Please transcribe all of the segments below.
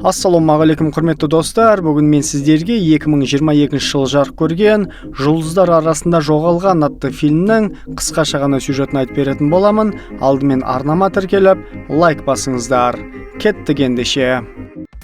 Ассалаумағалейкум, құрметті достар! Бүгін мен сіздерге 2022 жылы жарық көрген «Жұлдыздар арасында жоғалған» атты фильмнің қысқаша ғана сюжетін айтып беретін боламын. Алдымен арнама тіркеліп, лайк басыңыздар. Кеттік ендеше.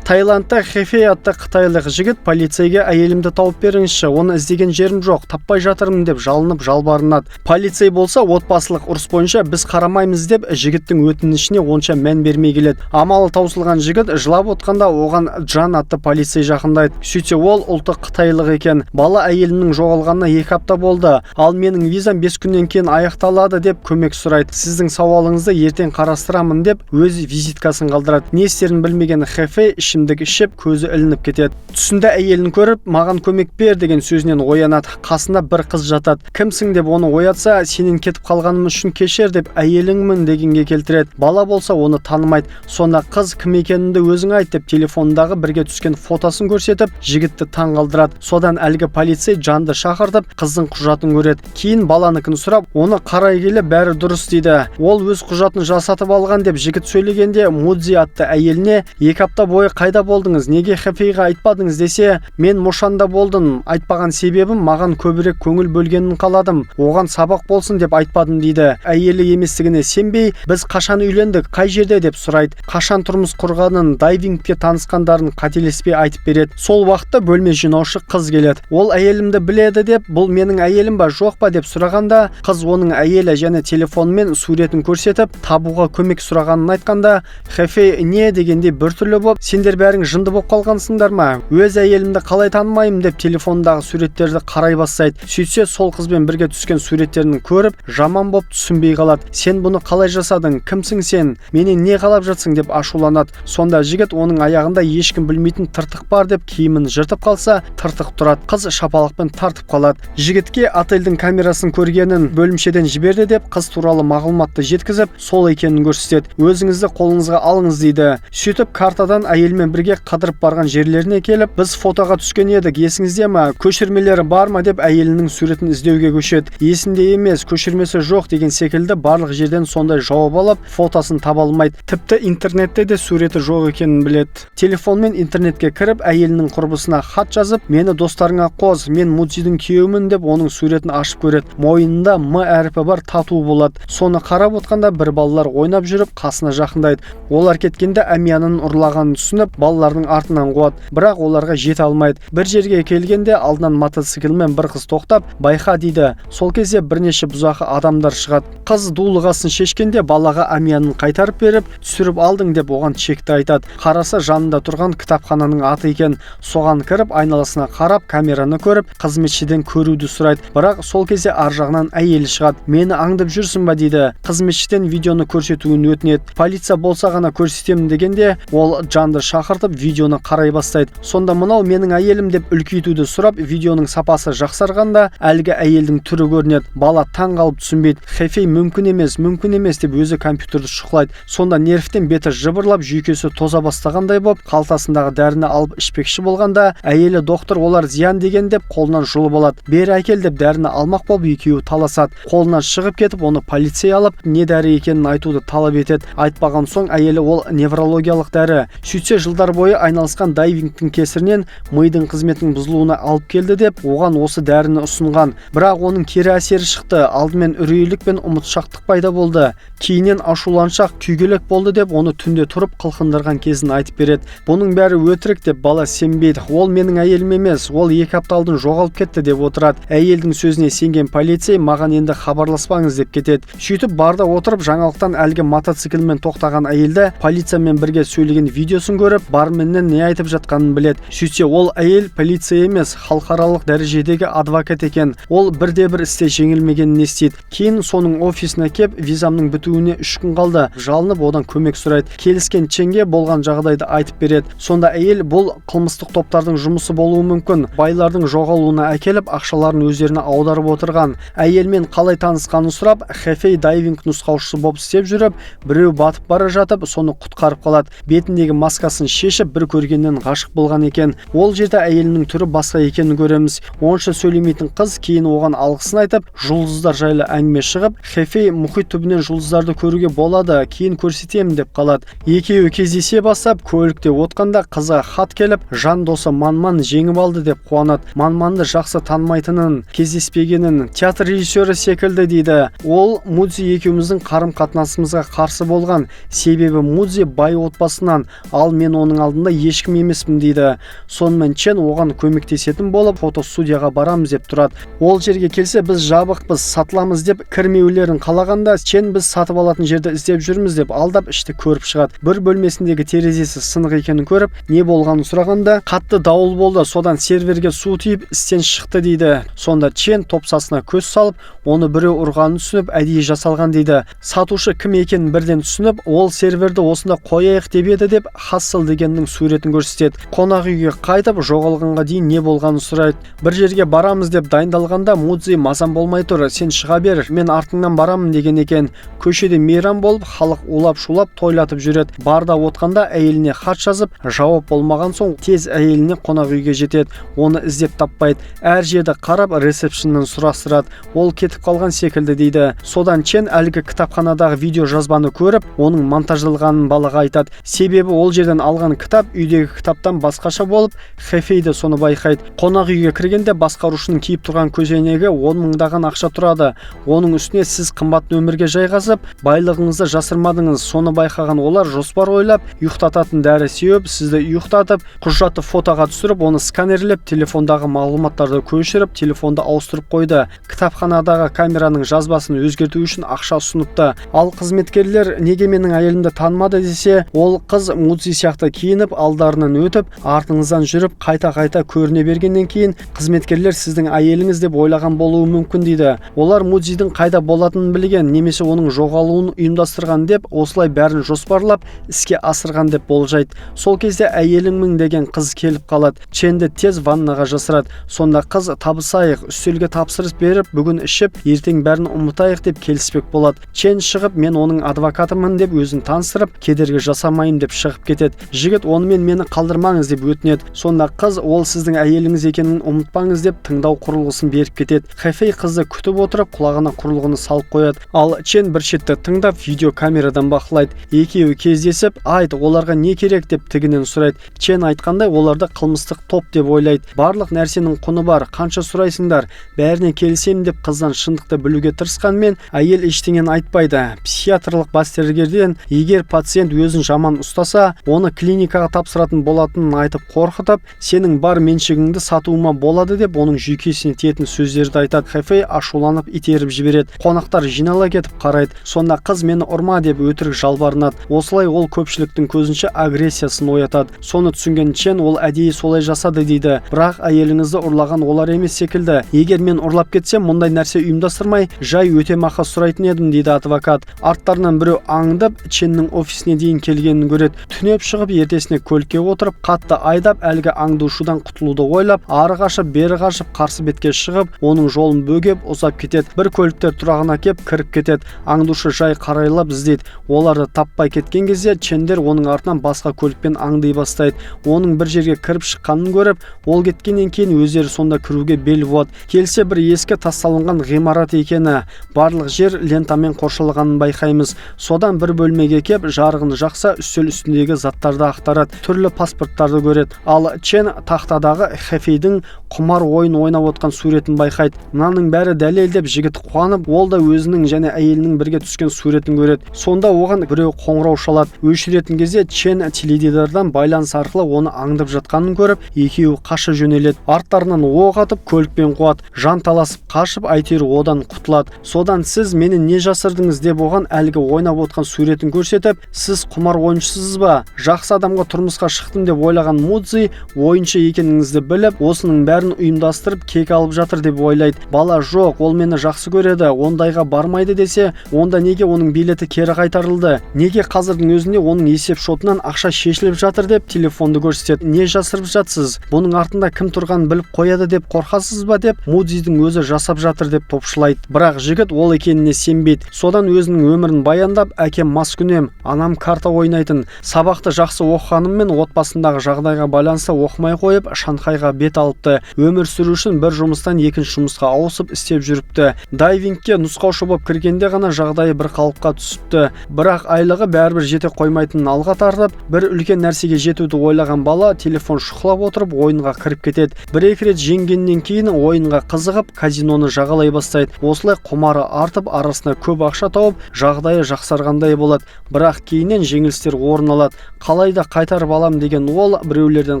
Таиландта Хефей атты қытайлық жігіт полицейге: «Әйелімді тауып беріңізші, оны іздеген жерім жоқ, таппай жатырмын», – деп жалынып жалбарынады. Полицей болса, отбасылық ұрыс бойынша біз қарамаймыз деп, жігіттің өтінішіне онша мән бермей келеді. Амалы таусылған жігіт жылап отқанда, оған Джан атты полицей жақындайды. Сөйтсе, ол ұлты қытайлық екен. Бала: «Әйелімнің жоғалғанына 2 апта болды, ал менің визам 5 күннен кейін аяқталады», – деп көмек сұрайды. «Сіздің сауалыңызды ертең қарастырамын», – деп өз визиткасын қалдырады. Не істерін білмеген Хефей ішімдік ішіп, көзі ілініп кетеді. Түсінде әйелін көріп, «Маған көмек бер» деген сөзінен оянады. Қасында бір қыз жатады. «Кімсің?» – деп оны оятса, «Сенен кетіп қалғаным үшін кешір» деп, «Әйеліңмін» дегенге келтіреді. Бала болса, оны танымайды. Сонда қыз: «Кім екенімді өзің айт», – деп, телефондағы бірге түскен фотосын көрсетіп, жігітті таң қалдырады. Содан әлгі полицей Жанды шақыртып, қыздың құжатын көреді. Кейін баланыкін сұрап, оны қарай келе, бәрі дұрыс дейді. Ол өз құжатын жасатып алған деп жігіт сөйлегенде, Мудзи атты әйеліне: «2 апта бойы қайда болдыңыз, неге Хефейға айтпадыңыз?» – десе, «Мен Мошанда болдым, айтпаған себебім, маған көбірек көңіл бөлгенін қаладым, оған сабақ болсын деп айтпадым», – дейді. Әйелі еместігіне сенбей, «Біз қашан үйлендік, қай жерде?» – деп сұрайды. Қашан тұрмыс құрғанын, дайвингте танысқандарын қателеспей айтып береді. Сол уақытта бөлме жинаушы қыз келеді. Ол әйелімді біледі деп, «Бұл менің әйелім ба, жоқ па?» деп сұрағанда, қыз оның әйелі және телефонымен суретін көрсетіп, табуға көмек сұрағанын айтқанда, Хефей не дегендей біртүрлі болып, «Сендер бәрің жынды болып қалғансыңдар ма, өз әйелімді қалай танымаймын?» – деп, телефондағы суреттерді қарай бастайды. Сөйтсе, сол қызбен бірге түскен суреттерін көріп, жаман болып түсінбей қалады. «Сен бұны қалай жасадың, кімсің сен, менен не қалап жатсың?» – деп ашуланады. Сонда жігіт оның аяғында ешкім білмейтін тыртық бар деп, киімін жыртып қалса, тыртық тұрады. Қыз шапалақпен тартып қалады. Жігітке отельдің камерасын көргенін, бөлімшеден жіберді деп, қыз туралы мағлұматты жеткізіп, сол екенін көрсетеді. «Өзіңізді қолыңызға алыңыз», – дейді. Сөйтіп, картадан әйелмен бірге қыдырып барған жерлеріне келіп, «Біз фотоға түскен едік, есіңізде ма, көшірмелері бар ма?» – деп, әйелінің суретін іздеуге көшеді. «Есімде емес, көшірмесі жоқ» деген секілді барлық жерден сондай жауап алып, фотосын таба алмайды. Тіпті интернетте де суреті жоқ екенін біледі. Телефонмен интернетке кіріп, әйелінің құрбысына хат жазып, «Мені достарыңа қос, мен Мудзидің күйеуімін» деп, оның суретін ашып көреді. Мойнында М әрпі бар тату болады. Соны қарап отқанда, бір балалар ойнап жүріп қасына жақындайды. Олар кеткенде әмиянын ұрлағанын түсініп, балалардың артынан қуады, бірақ оларға жете алмайды. Бір жерге келгенде, алдынан мотоциклмен бір қыз тоқтап, «Байқа» дейді. Сол кезде бірнеше бұзақы адамдар шығады. Қыз дулығасын шешкенде, балаға әмиянын қайтарып беріп, «Түсіріп алдың» деп, оған чекті айтады. Қараса, жанында тұрған кітапхананың аты екен. Соған кіріп, айналасына қарап, камераны көріп, қызметшіден көруді сұрайды. Бірақ сол кезде ар жағынан әйелі шығады. «Мені аңдып жүрсің ба?» – дейді. Қызметшіден видеоны көрсетуін өтінеді. Полиция болса ғана көрсетемін дегенде, ол Жанды шақыртып, видеоны қарай бастайды. Сонда «Мынау менің әйелім» деп үлкейтуді сұрап, видеоның сапасы жақсарғанда, әлгі әйелдің түрі көрінеді. Бала таң қалып түсінбейді. Хефей «Мүмкін емес, мүмкін емес» деп, өзі компьютерді шұқылайды. Сонда нервтен беті жыбырлап, жүйкесі тоза бастағандай болып, қалтасындағы дәріні алып ішпекші болғанда, әйелі «Доктор, олар зиян деген» деп, қолынан жұлып алады. «Бері әкел» деп, дәріні алмақ болып екеуі таласады. Қолынан шығып кетіп, оны полицей алып, не дәрі екенін айтуды талап етеді. Айтпаған соң, әйелі: «Ол неврологиялық дәрі». Сөйтсе, жылдар бойы айналысқан дайвингтің кесірінен мидың қызметінің бұзылуына алып келді деп, оған осы дәріні ұсынған. Бірақ оның кері әсері шықты. Алдымен үрейлік пен ұмытшақтық пайда болды, кейіннен ашуланшақ, күйгелек болды деп, оны түнде тұрып қылқындырған кезін айтып береді. «Бұның бәрі өтірік» деп, бала сенбейді. «Ол менің әйелім емес, ол 2 апта алдын жоғалып кетті» деп отырады. Әйелдің сөзіне сенген полицей: «Маған енді хабарласпаңыз» деп кетеді. Сөйтіп, барда отырып, жаңалықтан әлгі мотоциклмен тоқтаған әйелді полициямен бірге сөйлеген видеосын көріп, барменнен не айтып жатқанын біледі. Сөйтсе, ол әйел полиция емес, халықаралық дәрежедегі адвокат екен. Ол бірде бір істе жеңілмегенін естиді. Кейін соның офисіне кеп, «Визамның бітуіне 3 күн қалды», жалынып, одан көмек сұрайды. Келіскен Ченге болған жағдайды айтып береді. Сонда әйел: «Бұл қылмыстық топтардың жұмысы болуы мүмкін, байлардың жоғалуына әкеліп, ақшаларын өздеріне аударып отырған». Әйелмен қалай танысқанын сұрап, Хефей дайвинг нұсқаушысы болып істеп жүріп, біреу батып бара жатып, соны құтқарып қалады. Бетіндегі маскасын топсасын шешіп, бір көргеннен ғашық болған екен. Ол жерде әйелінің түрі басқа екенін көреміз. Онша сөйлемейтін қыз кейін оған алғысын айтып, жұлдыздар жайлы әңгіме шығып, Хефей мұхит түбінен жұлдыздарды көруге болады, кейін көрсетемін деп қалады. Екеуі кездесе бастап, көлікте отқанда қызға хат келіп, жан досы Манман жеңіп алды деп қуанады. Манманды жақсы танымайтынын, кездеспегенін, театр режиссері секілді дейді. Ол Мудзи екеуміздің қарым қатынасымызға қарсы болған, себебі Мудзи бай отбасынан, ал мен оның алдында ешкім емеспін дейді. Сонымен Чен оған көмектесетін болып, фотостудияға барамыз деп тұрады. Ол жерге келсе, біз жабықпыз, сатыламыз деп кірмеулерін қалағанда, Чен біз сатып алатын жерді іздеп жүрміз деп алдап, ішті көріп шығады. Бір бөлмесіндегі терезесі сынық екенін көріп, не болғанын сұрағанда, қатты дауыл болды, содан серверге су тиіп, істен шықты дейді. Сонда Чен топсасына көз салып, оны біреу ұрғанын түсініп, әдейі жасалған дейді. Сатушы кім екенін бірден түсініп, ол серверді осында қояйық деп еді деп Хассел дегеннің суретін көрсетеді. Қонақ үйге қайтып, жоғалғанға дейін не болғанын сұрайды. Бір жерге барамыз деп дайындалғанда, Мудзи мазам болмай тұр, сен шыға бер, мен артыңнан барамын деген екен. Көшеде мейрам болып, халық улап-шулап тойлатып жүреді. Барда отқанда әйеліне хат жазып, жауап болмаған соң тез әйеліне қонақ үйге жетеді. Оны іздеп таппайды. Әр жерді қарап, ресепшннен сұрастырады. Ол кетіп қалған секілді дейді. Содан Чен әлгі кітапханадағы видео жазбаны көріп, оның монтаждалғанын балаға айтады. Себебі ол жерден алған кітап үйдегі кітаптан басқаша болып, Хефей де соны байқайды. Қонақ үйге кіргенде басқарушының киіп тұрған көзәйнегі 10 мыңдаған ақша тұрады. Оның үстіне сіз қымбат нөмірге жайғасып, байлығыңызды жасырмадыңыз. Соны байқаған олар жоспар ойлап, ұйықтататын дәрі сеуіп, сізді ұйықтатып, құжатты фотоға түсіріп, оны сканерлеп, телефондағы мағлұматтарды көшіріп, телефонды ауыстырып қойды. Кітапханадағы камераның жазбасын өзгерту үшін ақша ұсыныпты. Ал қызметкерлер неге менің әйелімді танымады десе, ол қыз Мудзи сияқты киініп, алдарынан өтіп, артыңыздан жүріп, қайта-қайта көріне бергеннен кейін қызметкерлер сіздің әйеліңіз деп ойлаған болуы мүмкін дейді. Олар Мудзидің қайда болатынын білген немесе оның жоғалуын ұйымдастырған деп, осылай бәрін жоспарлап іске асырған деп болжайды. Сол кезде әйеліңмін деген қыз келіп қалады. Ченді тез ваннаға жасырады. Сонда қыз табысайық, үстелге тапсырыс беріп, бүгін ішіп, ертең бәрін ұмытайық деп келіспек болады. Чен шығып, мен оның адвокатымын деп өзін таныстырып, кедергі жасамайын деп шығып кетеді. Жігіт онымен мені қалдырмаңыз деп өтінеді. Сонда қыз ол сіздің әйеліңіз екенін ұмытпаңыз деп тыңдау құрылғысын беріп кетеді. Хэфэй қызды күтіп отырып, құлағына құрылғыны салып қояды. Ал Чен бір шетте тыңдап, видеокамерадан бақылайды. Екеуі кездесіп, айт, оларға не керек деп тігінен сұрайды. Чен айтқандай, оларды қылмыстық топ деп ойлайды. Барлық нәрсенің құны бар, қанша сұрайсыңдар, бәріне келісемін деп қыздан шындықты білуге тырысқанмен, әйел ештеңені айтпайды. Психиатрлық бас дәрігерден егер пациент өзін жаман ұстаса, оны клиникаға тапсыратын болатынын айтып қорқытып, сенің бар меншігіңді сатуыма болады деп оның жүйкесіне тиетін сөздерді айтады. Хэфэй ашуланып итеріп жібереді. Қонақтар жинала кетіп қарайды. Сонда қыз мені ұрма деп өтірік жалбарынады. Осылай ол көпшіліктің көзінше агрессиясын оятады. Соны түсінген Чен ол әдейі солай жасады дейді. Бірақ әйеліңізді ұрлаған олар емес секілді. Егер мен ұрлап кетсем, мұндай нәрсе ұйымдастырмай, жай өтемақы сұрайтын едім дейді адвокат. Арттарынан біреу аңдып, Ченнің офисіне дейін келгенін көреді. Түнеп шығып, ертесіне көлікке отырып, қатты айдап, әлгі аңдушыдан құтылуды ойлап, ары қашып, бері қашып, қарсы бетке шығып, оның жолын бөгеп, ұзап кетеді. Бір көліктер тұрағына кеп кіріп кетеді. Аңдушы жай қарайлап іздейді. Оларды таппай кеткен кезде Чендер оның артынан басқа көлікпен аңдый бастайды. Оның бір жерге кіріп шыққанын көріп, ол кеткеннен кейін өздері сонда кіруге бел буады. Келсе, бір ескі тасталынған ғимарат екені, барлық жер лентамен қоршалғанын байқаймыз. Содан бір бөлмеге кеп, жарығын жақса, үстел үстіндегі заттарды ақтарады, түрлі паспорттарды көреді. Ал Чен тақтадағы Хэфейдің құмар ойын ойнап отқан суретін байқайды. Мынаның бәрі дәлел деп жігіт қуанып, ол да өзінің және әйелінің бірге түскен суретін көреді. Сонда оған біреу қоңырау шалады. Өшіретін кезде Чен теледидардан байланыс арқылы оны аңдып жатқанын көріп, екеуі қаша жөнеледі. Арттарынан оқ атып, көлікпен қуады. Жан таласып қашып, әйтеуір одан құтылады. Содан сіз мені не жасырдыңыз деп оған әлгі ойнап отқан суретін көрсетіп, сіз құмар ойыншысыз ба? Жақсы адамға тұрмысқа шықтым деп ойлаған Мудзи ойыншы екеніңізді біліп, осының бәрін ұйымдастырып кек алып жатыр деп ойлайды. Бала жоқ, ол мені жақсы көреді, ондайға бармайды десе, онда неге оның билеті кері қайтарылды? Неге қазірдің өзінде оның есеп шотынан ақша шешіліп жатыр деп телефонды көрсетеді. Не жасырып жатсыз? Бұның артында кім тұрғанын біліп қояды деп қорқасыз ба деп Мудзидің өзі жасап жатыр деп топшылайды. Бірақ жігіт ол екеніне сенбейді. Содан өзінің өмірін баяндап, әкем маскүнем, анам карта ойнайтын, сабақты жақсы Жақсы оқығанымен отбасындағы жағдайға байланысты оқымай қойып, Шанхайға бет алыпты. Өмір сүру үшін бір жұмыстан екінші жұмысқа ауысып істеп жүріпті. Дайвингке нұсқаушы болып кіргенде ғана жағдайы бір қалыпқа түсіпті. Бірақ айлығы бәрібір жете қоймайтынын алға тартып, бір үлкен нәрсеге жетуді ойлаған бала телефон шұқылап отырып ойынға кіріп кетеді. Бір-екі рет жеңгеннен кейін ойынға қызығып, казиноны жағалай бастайды. Осылай құмары артып, арасына көп ақша тауып, жағдайы жақсарғандай болады. Бірақ кейіннен жеңілістер орын алады. Қалай да қайтарып алам деген ол біреулерден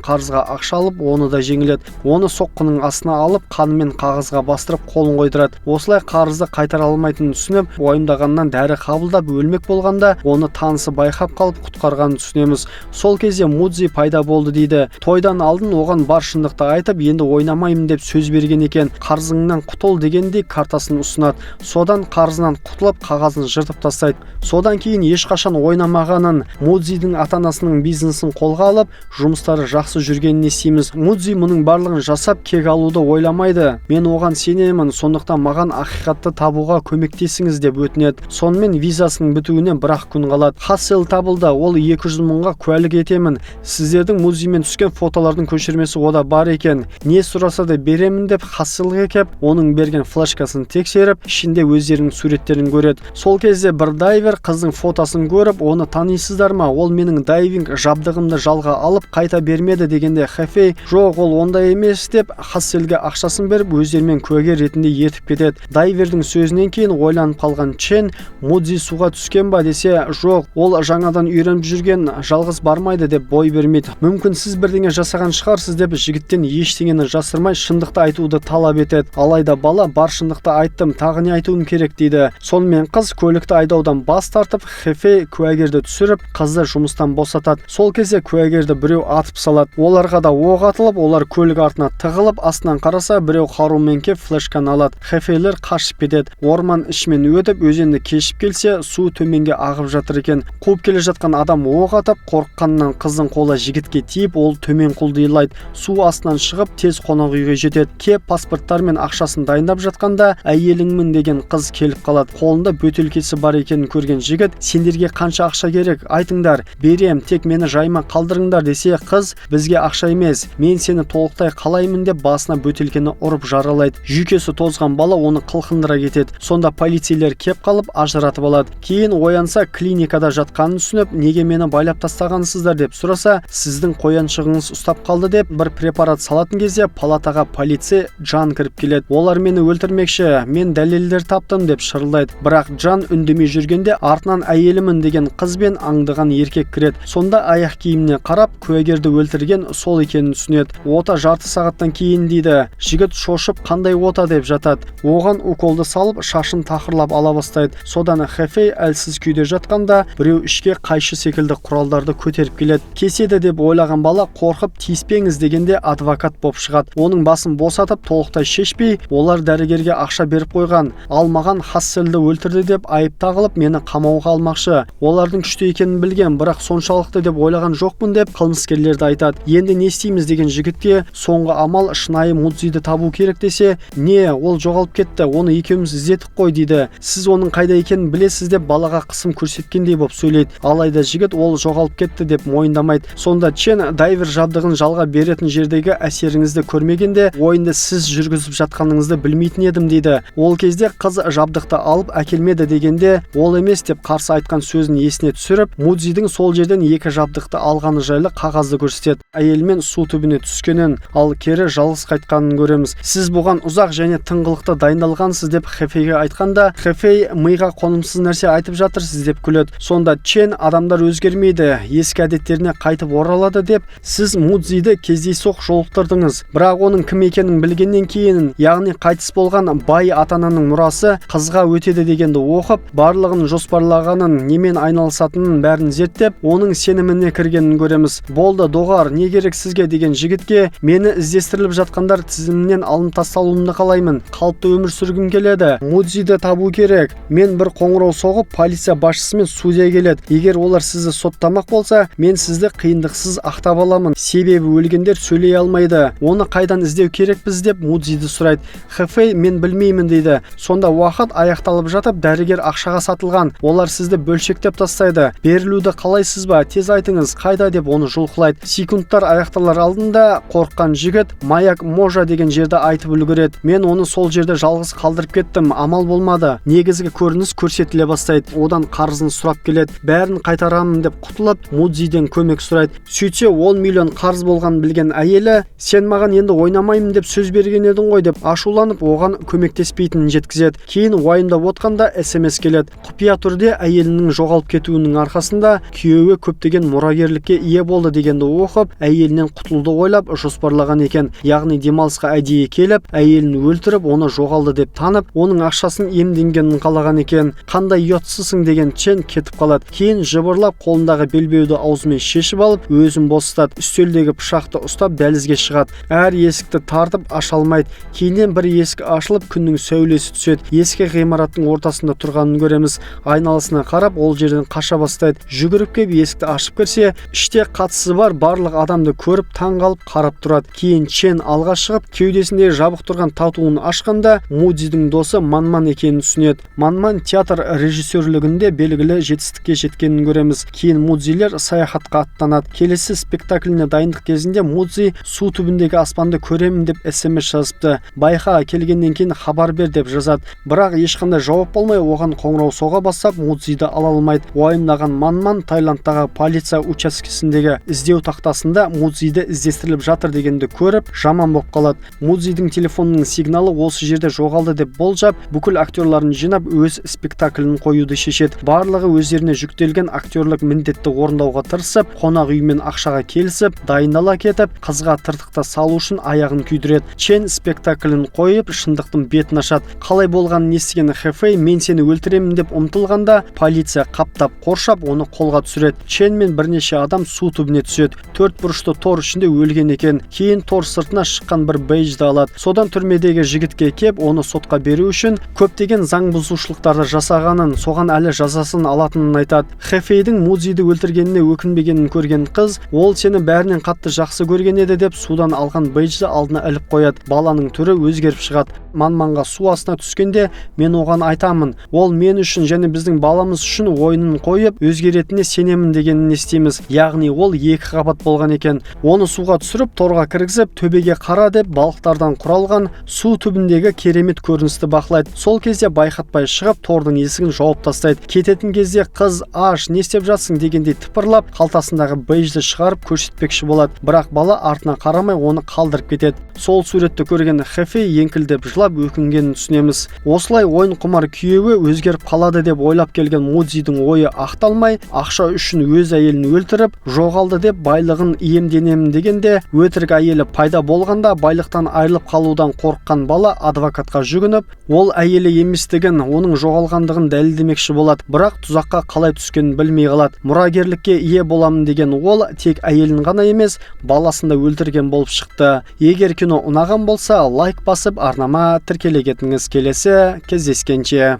қарызға ақша алып, оны да жеңіледі. Оны соққының астына алып, қанымен қағазға бастырып қолын қойдырады. Осылай қарызды қайтара алмайтынын түсініп, уайымдағаннан дәрі қабылдап өлмек болғанда, оны танысы байқап қалып құтқарғанын түсінеміз. Сол кезде Мудзи пайда болды дейді. Тойдан алдын оған бар шындықты айтып, енді ойнамаймын деп сөз берген екен. Қарызыңнан құтыл дегендей картасын ұсынады. Содан қарызынан құтылып, қағазын жыртып тастайды. Содан кейін ешқашан ойнамағанын, Мудзидің ата-анасының бизнесін қолға алып, жұмыстары жақсы жүргенін естиміз. Мудзи мұның барлығын жасап кек алуды ойламайды. Мен оған сенемін, сондықтан маған ақиқатты табуға көмектесіңіз деп өтінеді. Сонымен визасының бітуіне бір-ақ күн қалады. Хассел табылды, ол 200 мыңға куәлік етемін. Сіздердің Мудзимен түскен фотолардың көшірмесі ода бар екен. Не сұраса да беремін деп Хасселге кеп, оның берген флешкасын тексеріп, ішінде өздерінің суреттерін көреді. Сол кезде бір дайвер қыздың фотосын көріп, оны танисыздар ма? Ол менің дайвинг жабдығымды жалға алып қайта бермеді дегенде Хефей жоқ, ол ондай емес деп Хасселге ақшасын беріп, өздерімен куәгер ретінде ертіп кетеді. Дайвердің сөзінен кейін ойланып қалған Чен Мудзи суға түскен ба десе, жоқ, ол жаңадан үйреніп жүрген, жалғыз бармайды деп бой бермейді. Мүмкін сіз бірдеңе жасаған шығарсыз деп жігіттен ештеңені жасырмай шындықты айтуды талап етеді. Алайда бала бар шындықты айттым, тағы не айтуым керек дейді. Сонымен қыз көлікті айдаудан бас тартып, Хефей куәгерді түсіріп, қызды жұмыстан босатады. Сол кезде куәгерді біреу атып салады. Оларға да оқ атылып, олар көлік артына тығылып, астынан қараса, біреу қарумен кеп флешканы алады. Хефейлер қашып кетеді. Орман ішімен өтіп, өзенді кешіп келсе, су төменге ағып жатыр екен. Қуып келе жатқан адам оқ атып, қорыққаннан қыздың қолы жігітке тиіп, ол төмен құлдилайды. Су астынан шығып, тез қонақ үйге жетеді. Кеп паспорттар мен ақшасын дайындап жатқанда, әйеліңмін деген қыз келіп қалады. Қолында бөтелкесі бар екенін көрген жігіт, сендерге қанша ақша керек, айтыңдар, берем, тек мені жайыма қалдырыңдар десе, қыз бізге ақша емес, мен сені толықтай қалаймын деп басына бөтелкені ұрып жаралайды. Жүйкесі тозған бала оны қылқындыра кетеді. Сонда полицейлер кеп қалып ажыратып алады. Кейін оянса, клиникада жатқанын түсініп, неге мені байлап тастағансыздар деп сұраса, сіздің қояншығыңыз ұстап қалды деп бір препарат салатын кезде палатаға полицей Джан кіріп келеді. Олар мені өлтірмекші, мен дәлелдер таптым деп шырылдайды. Бірақ Джан үндемей жүргенде артынан әйелімін деген қыз бен аңдыған еркек кіреді. Сонда аяқ киіміне қарап, куәгерді өлтірген сол екенін түсінеді. Ота жарты сағаттан кейін дейді. Жігіт шошып қандай ота деп жатады. Оған уколды салып, шашын тақырлап ала бастайды. Содан Хефей әлсіз күйде жатқанда біреу ішке қайшы секілді құралдарды көтеріп келеді. Кеседі деп ойлаған бала қорқып тиіспеңіз дегенде адвокат боп шығады. Оның басын босатып, толықтай шешпей, олар дәрігерге ақша беріп қойған. Ал маған Хасселді өлтірді деп айып тағылып, мені қамауға алмақшы. Олардың күшті екенін білген, бірақ соншалықты деп ойлаған жоқпын деп қылмыскерлерді айтады. Енді не істейміз деген жігітке соңғы амал шынайы Мудзиді табу керек десе, не, ол жоғалып кетті, оны екеуміз іздедік қой дейді. Сіз оның қайда екенін білесіз деп балаға қысым көрсеткендей болып сөйлейді. Алайда жігіт ол жоғалып кетті деп мойындамайды. Сонда Чен дайвер жабдығын жалға беретін жердегі әсеріңізді көрмегенде ойынды сіз жүргізіп жатқаныңызды білмейтін едім дейді. Ол кезде қыз жабдықты алып әкелмеді дегенде ол емес деп қарсы айтқан сөзін есіне түсіріп, Мудзидің сол жерден екі жабдықты алғаны жайлы қағазды көрсетеді. Әйелімен су түбіне түскенін, ал кері жалғыз қайтқанын көреміз. Сіз бұған ұзақ және тыңғылықты дайындалғансыз деп Хефейге айтқанда, Хефей миға қонымсыз нәрсе айтып жатырсыз деп күледі. Сонда Чен адамдар өзгермейді, ескі әдеттеріне қайтып оралады деп, сіз Мудзиді кездейсоқ жолықтырдыңыз. Бірақ оның кім екенін білгеннен кейін, яғни қайтыс болған бай ата-ананың мұрасы қызға өтеді дегенді оқып, барлығын жоспарлағанын, немен айналысатынын бәрін зерттеп, оның сеніміне кіргенін көреміз. Болды, доғар, не керек сізге деген жігітке мені іздестіріліп жатқандар тізімінен алынып тасталуымды қалаймын. Қалыпты өмір сүргім келеді. Мудзиді табу керек. Мен бір қоңырау соғып, полиция басшысы мен судья келеді. Егер олар сізді соттамақ болса, мен сізді қиындықсыз ақтап аламын. Себебі өлгендер сөйлей алмайды. Оны қайдан іздеу керекпіз деп Мудзиді сұрайды. Хефей мен білмеймін дейді. Сонда уақыт аяқталып жатып, дәрігер ақшаға сатылған. Олар сізді бөлшектеп тастайды. Берілуді қалайсыз ба? Тез Тез айтыңыз, қайда деп оны жұлқылайды. Секундтар аяқталар алдында қорыққан жігіт Маяк Можа деген жерді айтып үлгереді. Мен оны сол жерде жалғыз қалдырып кеттім, амал болмады. Негізгі көрініс көрсетіле бастайды. Одан қарызын сұрап келеді. Бәрін қайтарамын деп құтылып, Мудзиден көмек сұрайды. Сөйтсе 10 миллион қарыз болғанын білген әйелі, сен маған енді ойнамаймын деп сөз берген едің ғой деп ашуланып, оған көмектеспейтінін жеткізеді. Кейін уайымдап отқанда СМС келеді. Құпия түрде әйелінің жоғалып кетуінің арқасында күйеуі көптеген мұрагерлікке ие болды дегенді оқып, әйелінен құтылуды ойлап жоспарлаған екен. Яғни демалысқа әдейі келіп, әйелін өлтіріп, оны жоғалды деп танып, оның ақшасын иемденгенін қалаған екен. Қандай ұятсызсың деген Чен кетіп қалады. Кейін жыбырлап қолындағы белбеуді аузымен шешіп алып, өзін босатады. Үстелдегі пышақты ұстап дәлізге шығады. Әр есікті тартып аша алмайды. Кейіннен бір есік ашылып, күннің сәулесі түседі. Ескі ғимараттың ортасында тұрғанын көреміз. Айналасына қарап, ол жерден қаша бастайды. Жүгіріп кеп есікті ашып кірсе, іште қатысы бар барлық адамды көріп таң қалып қарап тұрады. Кейін Чен алға шығып, кеудесінде жабық тұрған татуын ашқанда Мудзидің досы Манман екенін түсінеді. Манман театр режиссерлігінде белгілі жетістікке жеткенін көреміз. Кейін Мудзилер саяхатқа аттанады. Келесі спектакліне дайындық кезінде Мудзи су түбіндегі аспанды көремін деп СМС жазыпты. Байқа, келгеннен кейін хабар бер деп жазады. Бірақ ешқандай жауап болмай, оған қоңырау соға бастап, Мудзиді ала алмайды. Уайымдаған Манман Таиландтағы полиция учаскесіндегі іздеу тақтасында Мудзиді іздестіріліп жатыр дегенді көріп, жаман болып қалады. Мудзидің телефонының сигналы осы жерде жоғалды деп болжап, бүкіл актерларын жинап, өз спектаклін қоюды шешеді. Барлығы өздеріне жүктелген актерлік міндетті орындауға тырысып, қонақ үймен ақшаға келісіп, дайындала кетіп, қызға тыртықта салу үшін аяғын күйдіреді. Чен спектаклін қойып, шындықтың бетін ашады. Қалай болғанын естіген Хэфэй мен сені өлтіремін деп ұмтылғанда, полиция қаптап қоршап, оны қолға түсіреді. Чен мен бірнеше адам су түбіне түседі. Төрт бұрышты тор ішінде өлген екен. Кейін тор сыртына шыққан бір бейджді алады. Содан түрмедегі жігітке кеп, оны сотқа беру үшін көптеген заң бұзушылықтарды жасағанын, соған әлі жазасын алатынын айтады. Хэфэйдің Мудзиді өлтіргеніне өкінбегенін көрген қыз, ол сені бәрінен қатты жақсы көрген еді деп судан алған бейджді алдына іліп қояды. Баланың түрі өзгеріп шығады. Манманға су астына түскенде мен оған айтамын, ол мен үшін және біздің баламыз үшін ойынын қойып өзгеретініне сенемін дегенін естиміз. Яғни ол екі қабат болған екен. Оны суға түсіріп, торға кіргізіп, төбеге қара деп балықтардан құралған су түбіндегі керемет көріністі бақылайды. Сол кезде байқатпай шығып, тордың есігін жауып тастайды. Кететін кезде қыз аш, не істеп жатсың дегендей тыпырлап, қалтасындағы бейджді шығарып көрсетпекші болады. Бірақ бала артына қарамай оны қалдырып кетеді. Сол суретті көрген Хэфэй еңкілдеп жылап өкінгенін түсінеміз. Осылай ойын құмар күйеуі өзгеріп қалады деп ойлап келген Мудзидің ойы ақталмай, ақша үшін өз әйелін өлтіріп, жоғалды деп байлығын иемденемін дегенде, өтірік әйелі пайда болғанда байлықтан айырылып қалудан қорыққан бала адвокатқа жүгініп, ол әйелі еместігін, оның жоғалғандығын дәлелдемекші болады. Бірақ тұзаққа қалай түскенін білмей қалады. Мұрагерлікке ие боламын деген ол тек әйелін ғана емес, баласын да өлтірген болып шықты. Егер кино ұнаған болса, лайк басып, арнама тіркеле кетіңіз. Келесі кездескенше.